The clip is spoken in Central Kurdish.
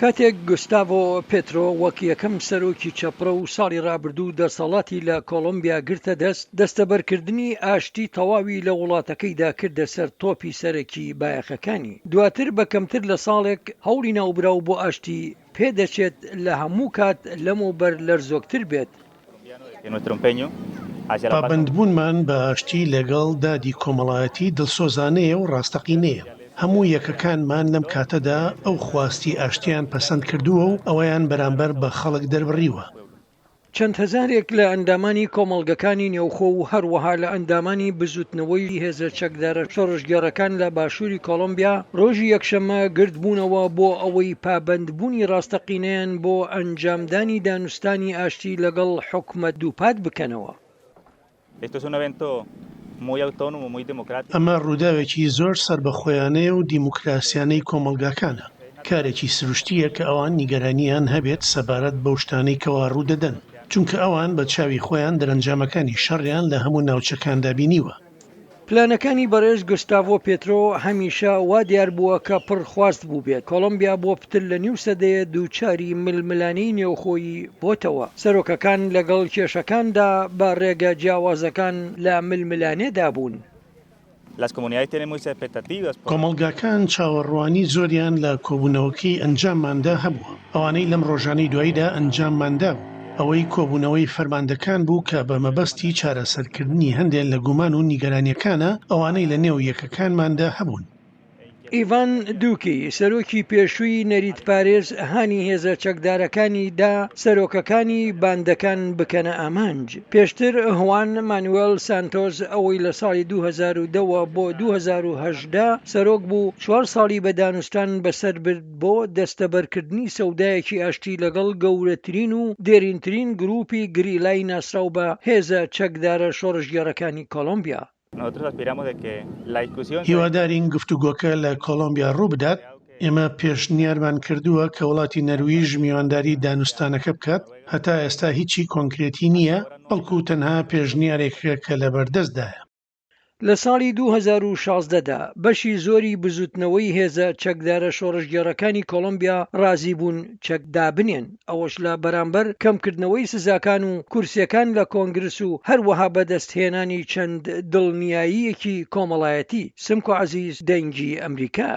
کاتێک گوستاڤۆ پێترۆ وەک یەکەم سەرۆکی چەپڕەو ساڵی رابردوو دەسەڵاتی لە کۆڵۆمبیا گرتە دەست، دەستەبەرکردنی ئاشتی تەواوی لە وڵاتەکەیدا کردە سەر تۆپی سەرەکی بایەخەکانی. دواتر بە کەمتر لە ساڵێک هەوڵی ناوبراو بۆ ئاشتی پێدەچێت لە هەموو کات لەمەوبەر لەرزۆکتر بێت. پابەندبوونمان بە ئاشتی لەگەڵ دادی کۆمەڵایەتی دڵسۆزانەیە و ڕاستەقینەیە. هەموو یەکەکانمان لەم کاتەدا ئەو خواستی ئاشتییان پەسەند کردووە و ئەوەیان بەرامبەر بە خەڵک دەربڕیوە. چەند هەزارێک لە ئەندامانی کۆمەڵگەکانی نێوخۆ و هەروەها لە ئەندامانی بزووتنەوەی هێزە چەکدارە شۆڕشگێڕەکان لە باشووری کۆڵۆمبیا ڕۆژی یەکشەممە گردبوونەوە بۆ ئەوەی پابەندبوونی ڕاستەقینەیان بۆ ئەنجامدانی دانوستانی ئاشتی لەگەڵ حکومەت دووپات بکەنەوە. ئەمە ڕووداوێکی زۆر سەربەخۆیانەیە و دیموکراسیانەی کۆمەڵگاکانە. کارێکی سروشتییە کە ئەوان نیگەرانییان هەبێت سەبارەت بەو شتانەی کەوا ڕوودەدەن، چونکە ئەوان بە چاوی خۆیان دەرەنجامەکانی شەڕیان لە هەموو ناوچەکاندا بینیوە. پلانەکانی بەڕێز گوستاڤۆ پێترۆ هەمیشە وا دیار بووە کە پڕ خواست بووبێت. کۆڵۆمبیا بۆ پتر لە نیو سەدەیە دووچاری ململانێی نێوخۆیی بۆتەوە. سەرۆکەکان لەگەڵ کێشەکاندا بە ڕێگە جیاوازەکان لە ململانێدا بوون. کۆمەڵگاکان چاوەڕوانی زۆریان لە کۆبوونەوەکەی ئەنجامماندا هەبووە، ئەوانەی لەم ڕۆژانەی دواییدا ئەنجاممان دابوو، ئەوەی کۆبوونەوەی فەرماندەکان بوو کە بە مەبەستی چارەسەرکردنی هەندێ لە گومان و نیگەرانییەکانە ئەوانەی لە نێو یەکەکانماندا هەبوون. ئیڤان دوکی، سەرۆکی پێشووی نەریتپارێز هانی هێزە چەکدارەکانی دا سەرۆکەکانی باندەکان بکەنە ئامانج. پێشتر هوان مانوێل سانتۆس ئەوەی لە ساڵی 2010 وە بۆ 2018 سەرۆک بوو، چوار ساڵی بە دانوستان بەسەر برد بۆ دەستەبەرکردنی سەودایەکی ئاشتی لەگەڵ گەورەترین و دێرینترین گرووپی گریلای ناسراو بە هێزە چەکدارە شۆڕشگێڕەکانی کۆڵۆمبیا. هیوادارین گفتوگۆکە لە کۆڵۆمبیا ڕووبدات، ئێمە پێشنیارمان کردووە کە وڵاتی نەرویژ میوانداری دانوستانەکە بکات، هەتا ئێستا هیچی کۆنکرێتی نییە، بەڵکو تەنها پێشنیارێکە کە لەبەردەستدایە. لە ساڵی 2016 دا بەشی زۆری بزوتنەوەی هێزە چەکدارە شۆڕشگێڕەکانی کۆڵۆمبیا ڕازی بوون چەک دابنێن، ئەوەش لە بەرامبەر کەمکردنەوەی سزاکان و کورسیەکان لە کۆنگرس و هەروەها بەدەستهێنانی چەند دڵنیاییەکی کۆمەڵایەتی. سمکۆ عەزیز، دەنگی ئەمریکا.